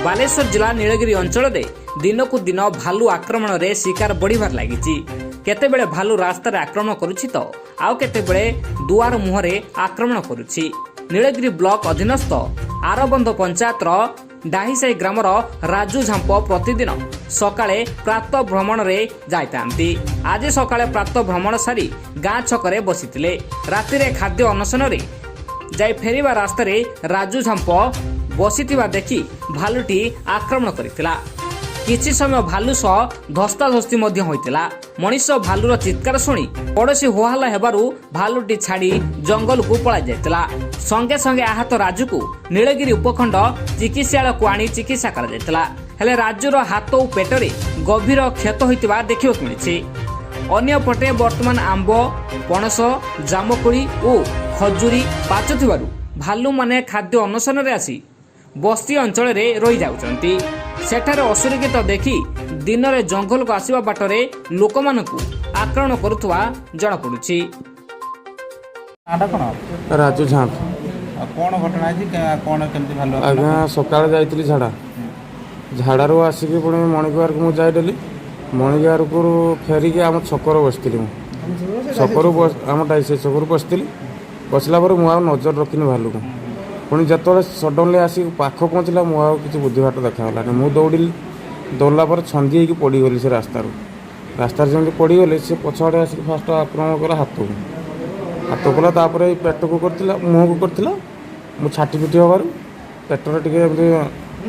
ବାଲେଶ୍ୱର ଜିଲ୍ଲା ନୀଳଗିରି ଅଞ୍ଚଳରେ ଦିନକୁ ଦିନ ଭାଲୁ ଆକ୍ରମଣରେ ଶିକାର ବଢ଼ିବାରେ ଲାଗିଛି। କେତେବେଳେ ଭାଲୁ ରାସ୍ତାରେ ଆକ୍ରମଣ କରୁଛି ତ ଆଉ କେତେବେଳେ ଦୁଆର ମୁହଁରେ ଆକ୍ରମଣ କରୁଛି। ନୀଳଗିରି ବ୍ଲକ ଅଧୀନସ୍ଥ ଆରବନ୍ଧ ପଞ୍ଚାୟତର ଡାହିସାହି ଗ୍ରାମର ରାଜୁ ଝାମ୍ପ ପ୍ରତିଦିନ ସକାଳେ ପ୍ରାତଃ ଭ୍ରମଣରେ ଯାଇଥାନ୍ତି। ଆଜି ସକାଳେ ପ୍ରାତଃ ଭ୍ରମଣ ସାରି ଗାଁ ଛକରେ ବସିଥିଲେ। ରାତିରେ ଖାଦ୍ୟ ଅନଶନରେ ଯାଇ ଫେରିବା ରାସ୍ତାରେ ରାଜୁ ଝାମ୍ପ ବସିଥିବା ଦେଖି ଭାଲୁଟି ଆକ୍ରମଣ କରିଥିଲା। କିଛି ସମୟ ଭାଲୁ ସହ ଧସ୍ତାଧସ୍ତି ମଧ୍ୟ ହୋଇଥିଲା। ମଣିଷ ଭାଲୁର ଚିତ୍କାର ଶୁଣି ପଡ଼ୋଶୀ ହୋହାଲ୍ଲା ହେବାରୁ ଭାଲୁଟି ଛାଡ଼ି ଜଙ୍ଗଲକୁ ପଳାଇ ଯାଇଥିଲା। ସଙ୍ଗେ ସଙ୍ଗେ ଆହତ ରାଜୁକୁ ନୀଳଗିରି ଉପଖଣ୍ଡ ଚିକିତ୍ସାଳୟକୁ ଆଣି ଚିକିତ୍ସା କରାଯାଇଥିଲା। ହେଲେ ରାଜୁର ହାତ ଓ ପେଟରେ ଗଭୀର କ୍ଷତ ହୋଇଥିବା ଦେଖିବାକୁ ମିଳିଛି। ଅନ୍ୟପଟେ ବର୍ତ୍ତମାନ ଆମ୍ବ, ପଣସ, ଜାମୁକୋଳି ଓ ଖଜୁରୀ ପାଚୁଥିବାରୁ ଭାଲୁମାନେ ଖାଦ୍ୟ ଅନ୍ୱେଷଣରେ ଆସି ବସ୍ତି ଅଞ୍ଚଳରେ ରହିଯାଉଛନ୍ତି। ସେଠାରେ ଅସୁରକ୍ଷିତ ଦେଖି ଦିନରେ ଜଙ୍ଗଲକୁ ଆସିବା ବାଟରେ ଲୋକମାନଙ୍କୁ ଆକ୍ରମଣ କରୁଥିବା ଜଣାପଡୁଛି। ନାଁଟା କ'ଣ? ରାଜୁ ଝାମ୍ପ। ଆଉ କ'ଣ ଘଟଣା ହେଇଛି? କ'ଣ କେମିତି ଭାଲୁ ଆକ୍ରମଣ? ଆଜ୍ଞା, ସକାଳେ ଯାଇଥିଲି ଝାଡ଼ା। ଝାଡ଼ାରୁ ଆସିକି ପୁଣି ମଣିକ ପାର୍କ ମୁଁ ଯାଇ ଡେଲି। ମଣିକ ପାର୍କରୁ ଫେରିକି ଆମ ଛକରେ ବସିଥିଲି। ମୁଁ ଛକରୁ ବସ ଆମ ସେ ଛକରୁ ବସିଥିଲି। ବସିଲା ପରେ ମୁଁ ଆଉ ନଜର ରଖିନି ଭାଲୁକୁ। ପୁଣି ଯେତେବେଳେ ସଡନ୍ଲି ଆସିକି ପାଖ ପହଞ୍ଚିଲା, ମୁଁ ଆଉ କିଛି ବୁଦ୍ଧି ବାଟ ଦେଖାଗଲାନି। ମୁଁ ଦୌଡ଼ିଲି। ଦୌଡ଼ିଲା ପରେ ଛନ୍ଦି ହେଇକି ପଡ଼ିଗଲି ସେ ରାସ୍ତାରୁ। ରାସ୍ତାରେ ଯେମିତି ପଡ଼ିଗଲି, ସେ ପଛଆଡ଼େ ଆସିକି ଫାଷ୍ଟ ଆକ୍ରମଣ କଲା ହାତକୁ। ହାତ କଲା, ତାପରେ ଏଇ ପେଟକୁ କରିଥିଲା, ମୁହଁକୁ କରିଥିଲା। ମୁଁ ଛାଟି ପିଟି ହେବାରୁ ପେଟରେ ଟିକେ ଏମିତି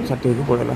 ଛାଟି ହେଇକି ପଡ଼ିଲା।